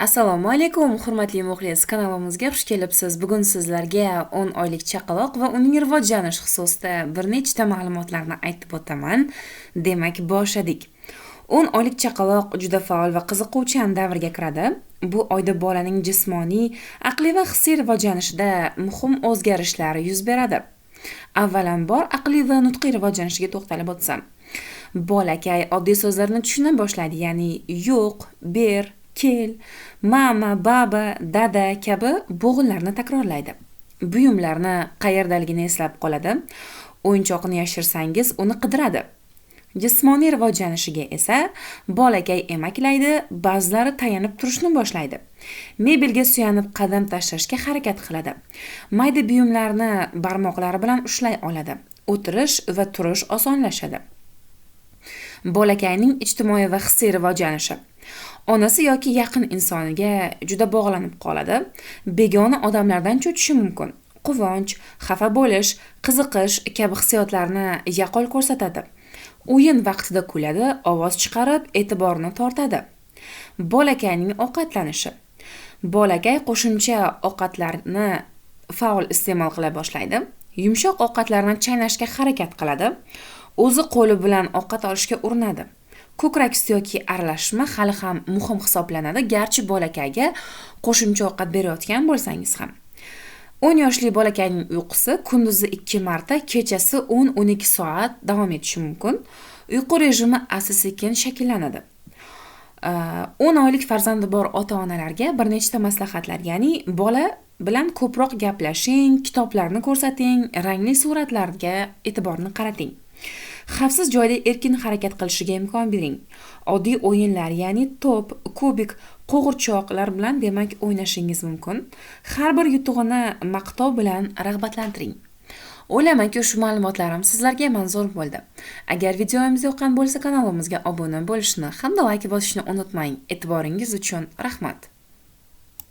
Assalomu alaykum, hurmatli muxlis, kanalimizga xush kelibsiz. Bugun sizlarga 10 oylik chaqaloq va uning rivojlanishi xususida bir nechta ma'lumotlarni aytib o'taman. Demak, boshladik. 10 oylik chaqaloq juda faol va qiziquvchan davrga kiradi. Bu oyda bolaning jismoniy, aqliy va hissiy rivojlanishida muhim o'zgarishlar yuz beradi. Avvalambor aqliy va nutqiy rivojlanishiga to'xtalib o'tsam. Bolakay oddiy so'zlarni tushuna boshlaydi, ya'ni yo'q, ber, kel, mama, baba, dada kabi bo'g'inlarni takrorlaydi. Buyumlarni qayerdaligini eslab qoladi. O'yinchoqni yashirsangiz, uni qidiradi. Jismoniy rivojlanishiga esa bolakay emaklaydi, ba'zilari tayanib turishni boshlaydi. Mebelga suyanib qadam tashlashga harakat qiladi. Mayda buyumlarni barmoqlari bilan ushlay oladi. O'tirish va turish osonlashadi. Bolakayning ijtimoiy va hissiy rivojlanishi. Onasi yoki yaqin insoniga juda bog'lanib qoladi. Begona odamlardan cho'chishi mumkin. Quvonch, xafa bo'lish, qiziqish kabi hissiyotlarni yaqqol ko'rsatadi. O'yin vaqtida kuladi, ovoz chiqarib, e'tiborni tortadi. Bolakayning ovqatlanishi. Bolakay qo'shimcha ovqatlarni faol iste'mol qila boshlaydi. Yumshoq ovqatlarni chaynashga harakat qiladi. O'zi qo'li bilan ovqat olishga urinadi. Ko'krak suti yoki aralashma hali ham muhim hisoblanadi, garchi bolakayga qo'shimcha ovqat berayotgan bo'lsangiz ham. 10 yoshli bolakayning uyqusi kunduzi 2 marta, kechasi 10-12 soat davom etishi mumkin. Uyqu rejimi asta-sekin shakllanadi. 10 oylik farzandi bor ota-onalarga bir nechta maslahatlar, ya'ni bola bilan ko'proq gaplashing, kitoblarni ko'rsating, rangli suratlarga e'tiborni qarating. Xavfsiz joyda erkin harakat qilishiga imkon bering. Oddiy o'yinlar, ya'ni to'p, kubik, qo'g'irchoqlar bilan demak o'ynashingiz mumkin. Har bir yutug'ini maqtov bilan rag'batlantiring. O'ylaymanki, shu ma'lumotlarim sizlarga manzur bo'ldi. Agar videomiz yoqqan bo'lsa, kanalimizga obuna bo'lishni hamda like bosishni unutmang. E'tiboringiz uchun rahmat.